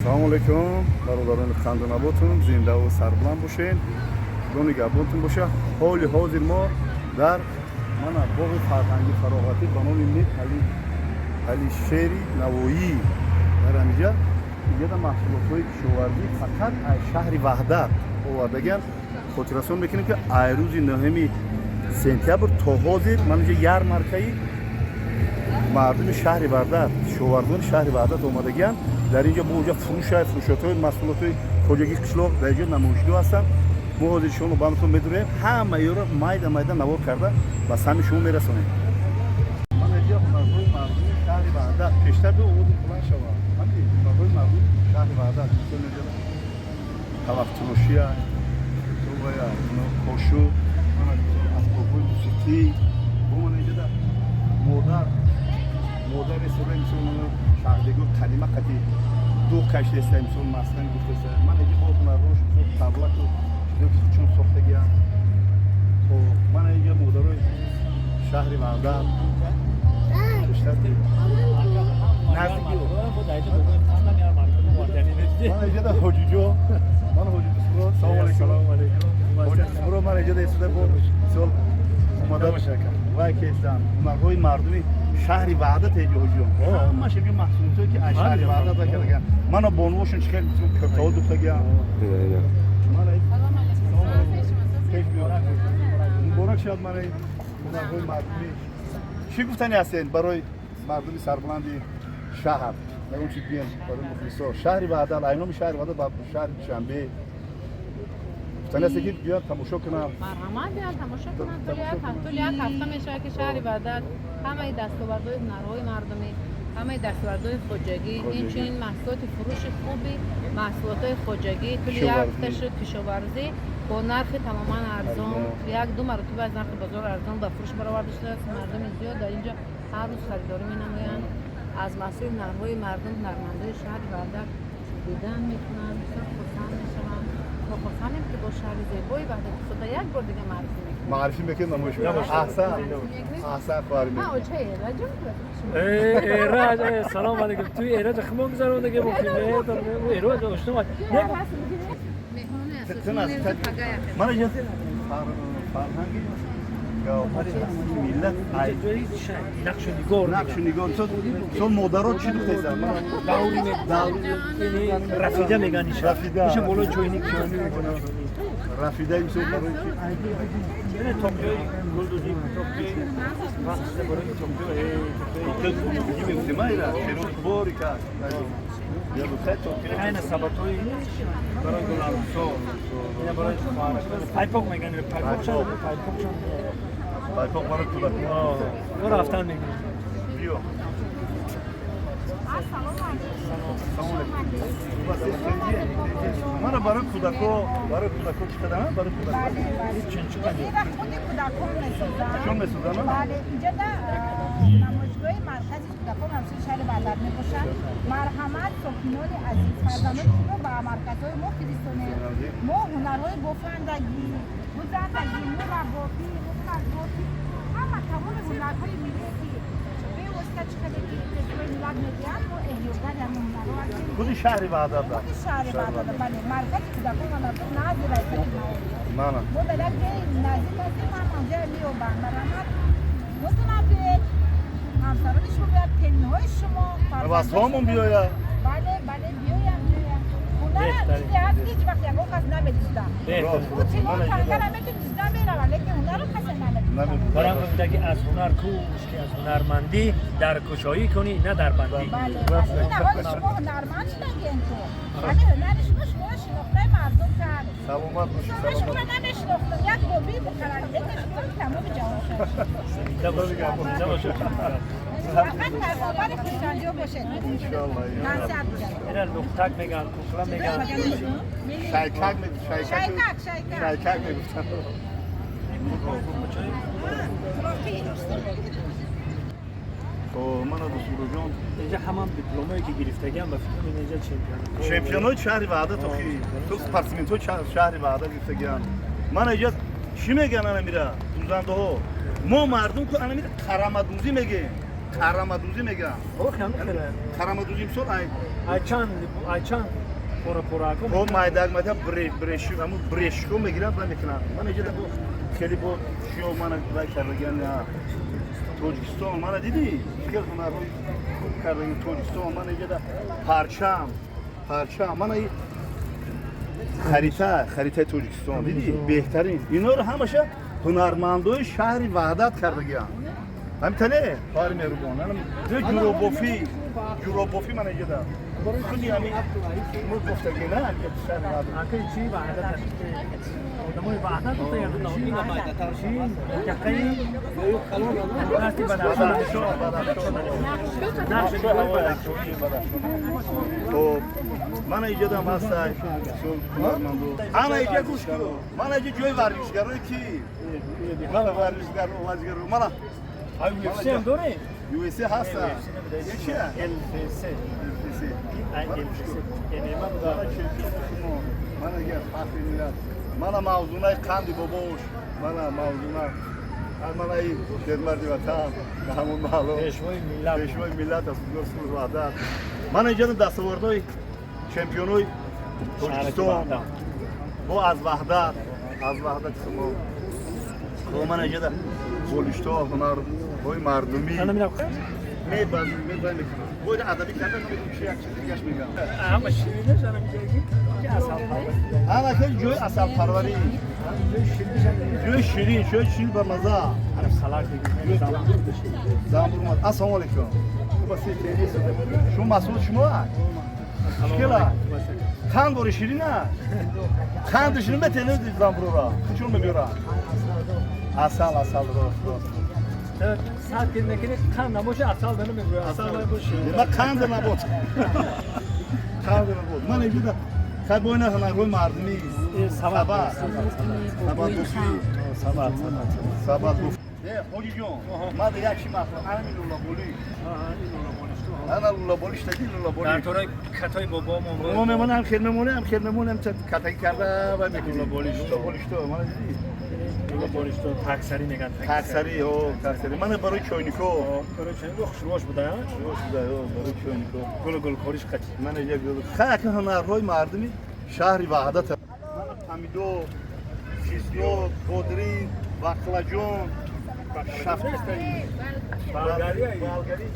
Салому алейкум, бародарони хандонаботун, зиндаву сарбуланд бошед, худо нигаҳбонтун боша. Ҳоли ҳозир мо дар мана боғи фарҳанги фароғатӣ ба номи Мир Алишери Навоӣ. Дар ҳамиҷа инҷода маҳсулотҳои кишоварзӣ фақат аз шаҳри Ваҳдат овардагиан. Хотиррасон мекунем, ки ай рӯзи 9 сентябр то ҳозир ман инҷа ярмаркаи мардуми шаҳри Ваҳдат, кишоварзони шаҳри Ваҳдат омадагианд. Дар инҷо бо онҷа фурӯша, фурӯшотҳои маҳсулотҳои хоҷагии қишлоқ дар инҷо намоишгоҳ ҳастанд. Мо ҳозир шумо ба ҳамтон медурем, ҳама ёро майда майда навор карда ба самъи шумо мерасонем. Ман инҷа ҳунарҳои мардуми шаҳри Ваҳдат пештар бе овози баланд шавад. Ҳамин ҳунарҳои мардуми шаҳри Ваҳдат тавақтурошия, кошу, асбобҳои мусиқӣ. Бо ман инҷода модар истода, мисол, шаҳрдего қадима қати ду кашидаста, мисол, маскани гуфтаста. Ман инҷа бо ҳунарҳош, мисол, таблаку чизо ки чун сохтагиам. Хоб, ман инҷа модарои шаҳри Ваҳдат пештар наздики. Ман инҷода ҳоҷиҷо, ман ҳоҷи Дусмурод, салому алейкум, ҳоҷи Дусмурод. Ман инҷода истода бо мисол омада вай кестам, ҳунарҳои мардуми шаҳри Ваҳдат. Эҷо, ҳоҷиён, ҳамаш инҷо маҳсулотое ки аз шаҳри Ваҳдат вай кардагиам. Мана бонувошон чӣ хел кӯртаҳо духтагиам. Пеш биё, муборак шавад. Мана ҳунарҳои мардумӣ. Чӣ гуфтани ҳастед барои мардуми сарбуланди шаҳр? Ягон чи гӯем барои мухлисо шаҳри Ваҳдат, айноми шаҳри Ваҳдат ба шаҳри Душанбе гуфтани ҳасте, ки биёяд, тамошо кунам. Марҳамат, биёяд, тамошо кунанд. Тӯли як ҳафта мешавад, ки шаҳри Ваҳдат ҳамаи дастовардҳои ҳунарҳои мардумӣ, ҳамаи дастовардҳои хоҷагӣ, инчунин маҳсулоти фурӯши хуби маҳсулотҳои хоҷагӣ тӯли як ҳафта шуд, кишоварзӣ бо нархи тамоман арзон, як ду маротиба аз нархи бозор арзон ба фурӯш бароварда шудааст. Мардуми зиёд дар инҷо ҳар рӯз харидорӣ менамоянд, аз маҳсули ҳунарҳои мардум, ҳунармандои шаҳри Ваҳдат дидан мекунанд, бисёр хурсанд мешаванд. Мо хурсандем, ки бо шаҳри зебои Ваҳдати худо як бор дига маърифӣ мекунем. Маърифӣ мекунем, намоиш. Аҳсан, аҳсан, хоҳари. Оча Эраҷ. Эраҷ, салом алейкум. Ту Эраҷ химо гузарондаги бо Эраҷ ошно. Мана фарҳанги гавҳари миллат. Нақшу нигор. Нақшу нигор. Со модаро чӣ духтеса? Даври рафида меган. Рафида. Иша болои чойник. Рафида, мисол, барои чи? Тоқиёи гулдузӣ, тоқиёи вақт барои тоқиё. Мегуфтем, айра бори ка. Айна сабатҳои барои гуларусо, ина барои пайпоқ меган, пайпоқ, пайпоқ. Пайпоқ барои кӯдак. Ё рафтан мегирем. Биё. Салом алейкум. Мана барои кӯдако, барои кӯдако чӣ қадар, барои кӯдако? Худи кӯдакон месозанд. Чон месозанд? Бале, инҷода намоишгоҳи маркази кӯдакон ҳамчунин шаҳри Ваҳдат мебошад. Марҳамат, сокинони азиз, фарзандони худро ба марказҳои мо фиристонед. Мо ҳунарҳои бофандагӣ, дузандагӣ, мураббофӣ, муҳмалбофӣ, ҳама тамоми ҳунарҳои миллие, ки бевосита чӣ хеле ки Пешвои миллат мегӯянд, мо эҳёгари ҳамин ҳунарҳо ҳастем. Худи шаҳри Ваҳдат. Худи шаҳри Ваҳдат, бале, маркази кӯдакон ва навзод назди раисати маориф. Мана. Мо дар як ҷои наздик ҳастем, ҳам онҷо меёбанд. Марҳамат, худтонам биёед, ҳамсарони шумо биёяд, келинҳои шумо. Васфомон биёяд. Бале, бале, биёянд, биёянд. Ҳунара чизе ҳаст, ки ҳеҷ вақт ягон кас намедуздад. Ӯ тилло тангара метуни меравад, лекин ҳунарро касе намедуздад. Барам гуфта, ки аз ҳунар кӯш, ки аз ҳунармандӣ дар кушоӣ кунӣ, на дар бандӣ. Бале, бале. Ин ҳоли шумо ҳунарманд шудагиен ту. Ҳамин ҳунари шумо шуморо шинохтаи мардум кард. Саломат бошед. Ман шуморо Саломат. намешинохтам, як боби бухаракбети шуморо тамоми ҷаҳон шуд. Зинда бошед, зинда бошед. Фақат пайғомбари хурсандиё бошед. Иншоаллоҳ. Насиҳат бошад. Ина лухтак меган, кукла меган. Шайкак шайкак. Шайкак, шайкак. Шайкак мегуфтанд. Роқӣ. Хоб, мана, дӯстуроҷон. Инҷа ҳамам дипломое ки гирифтагиам, ба фикрам, инҷа чемпион. Чемпионои шаҳри Ваҳдат, охи ту спортсменҳои шаҳри Ваҳдат гирифтагианд. Мана иҷа чӣ меган? Ана мира дузандаҳо. Мо мардум ку ана мира қарамадӯзӣ мегем. Карамадӯзӣ мегӯям. Карамадӯзӣ мисол ай чанд пора порако. Бо майдак майда брешку, ҳамун брешко мегирад ва мекунад. Ман иҷода бо хеле бо чиё мана вай кардагиан. Тоҷикистон, мана дидӣ, хел ҳунарҳои хуб кардаги Тоҷикистон. Мана иҷода парчам, парчам, мана харита, харитаи Тоҷикистон, дидӣ, беҳтарин. Инҳоро ҳамаша ҳунармандои шаҳри Ваҳдат кардагианд. Ҳамитане, хоҳари меҳрубон, ҷуробофӣ, ҷуробофӣ, мана иҷода худи ҳами шумо гуфтаги на шаҳри Ваҳдат. Акай чи Ваҳдат, одамои Ваҳдат чи яқаи дасти Бадахшон. Хоб, мана иҷодам ҳастай ҳунармандо. Ана иҷа гӯш кун, мана иҷа ҷои варзишгарои ки, мана варзишгар, варзишгаро, мана. UFC ҳам дорем. UFC ҳаста. Чия? LFC. LFC. LFC. MMA буда. Мана гар фахри миллат. Мана мавзунаи қанди бобош. Мана мавзуна. Мана и шермарди ватан. Ҳамон маълум. Пешвои миллат. Пешвои миллат аст, сулҳ ваҳдат. Мана иҷода дастовардҳои чемпионои Тоҷикистон. Бо аз Ваҳдат, аз Ваҳдати шумо. Хоб, мана иҷода болиштҳо, ҳунарҳои мардумӣ. Мебаз мекунам. Бояд адабӣ карда чи як чиз дигаш мегӯям. Ҳама ширинаш ана миҷоги ки асалпарварӣ. Ана ки ҷои асалпарварӣ. Ҷои ширин, ҷои ширин ба маза. Салат. Замбур. Ассалому алайкум. Хуб аст? Шумо масъул, шумо чикела? Қанд бори ширин аст? Қанди ширин метенед замбурура? Чун мебиёра? Асал, асал, рост, рост. Сад кил мекунӣ, қанд набоша, асал дана мебурад. Асал набоши. Ма қанд набод. Қанд набод. Ман инҷо хай бо ина ҳунарҳои мардумӣ. Сабад. Сабад бофӣ. Сабад. Сабад бофӣ. Ҳоҷи ҷон, ман дигар чӣ махлам? Ана лӯлаболӣ. Ана лӯлаболӣ штаки лӯлаболӣ. Дар тораи катои бобомо. Мо мемонем, хел мемонем, хел мемонем, катаки карда ва мекунем. Лӯлаболӣ. Лӯлаболишто, мана дидӣ? Лӯлаболишто таксарӣ меган. Таксарӣ, ҳо, таксарӣ. Мана барои чойнико. Барои чойнико хушрӯш буда, хушрӯш буда, ҳо, барои чойнико. Гул гулкориш қати. Мана як гул. Хай ҳунарҳои мардуми шаҳри Ваҳдат. Мана помидор, чеснок, бодринг, бақлаҷон, шафт. Болгария. Болгарӣ.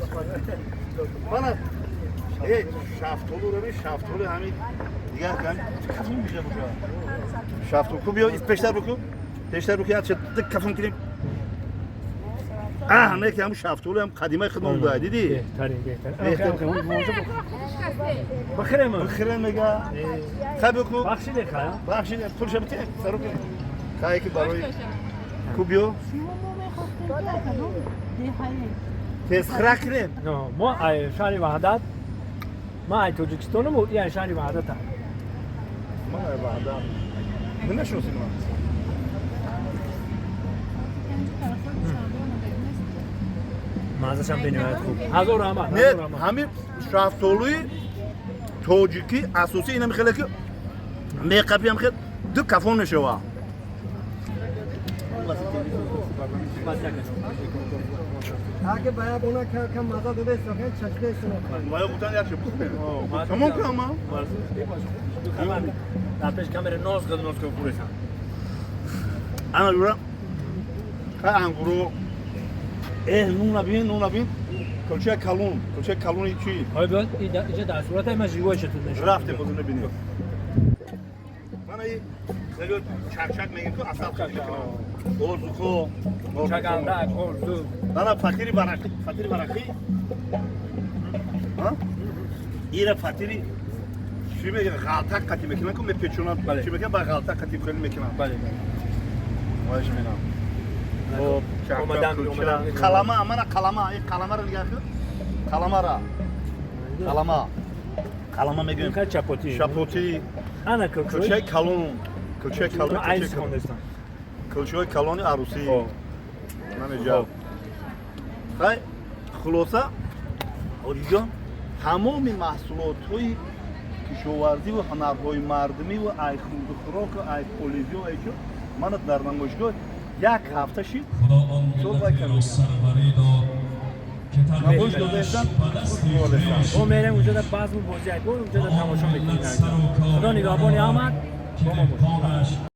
Мана шафтолу ро, шафтолу ҳамин дигар кам кафон меша боша. Шафтолу ку биё пештар буку. Пештар буку, як ча кафон кунем. Аҳ, не ки ҳамун шафтолу ҳам қадимаи худмон буда, дидӣ? Беҳтарин, беҳтарин. Бихӯрем. Бихӯрем мега. Хай буку. Бахшиде хай. Бахшиде, пулша бите, сару кунем. Хай ки барои ку биё. Тезхӯрак кунем. Мо ай шаҳри Ваҳдат, ман ай Тоҷикистонам, и ай шаҳри Ваҳдатам. Ман ай Ваҳдат. Намешиносӣ ман? Маззашам бениҳоят хуб. Ҳазор раҳмат. Не, ҳамин шафтолуи тоҷикӣ асосӣ инам хеле ки меқапиам хел ду кафон мешава. Аге бояд она кам маза дода исто, чашида исто. Вая гуфтан як чиз. Тамом кунам. Дар пеш камера ноз қад ноз кун хӯресан. Ана юра. Хай ангуру. Нуна бин, нуна бин. Кулчаи калон, кулчаи калони чи? Ой, биёд иҷа дар сурата ма живой шатун нешон. Рафтем, боз набинем. Мана и хеле чак-чак мегем ку асал хеле мекунам. Орзухо, чагандак, орзу. Мана фатири варақи, фатири варақи. Ҳа? Ира фатири чӣ мегӯянд, ғалтак қатӣ мекунанд ку, мепечонанд, чӣ мекунанд, ба ғалтак қатӣ хеле мекунанд. Бале, бале. Вайш менам. Хоб, омадан, омадан. Қалама, мана қалама, ин қаламаро нигоҳ кун. Қаламара. Қалама. Қалама мегӯем. Ка чапоти. Чапоти. Ана кулчаи калон. Кулчаи калон. Айс хондестам. Кулчаи калони арӯсӣ. Мана ҷа. Хай, хулоса, ҳоҷиҷон, тамоми маҳсулотҳои кишоварзиву ҳунарҳои мардумиву ай хурдухӯроку, ай полизиё, ай чо, мана дар намоишгоҳ як ҳафта шид. Худо он миллате ро сарварӣ дод. Гӯш додаистан, гӯш овардаистан. Мо мерем унҷода базму бозӣ айбо, унҷода тамошо мекунем. Худо нигаҳбони ҳамат, бо мо бошед.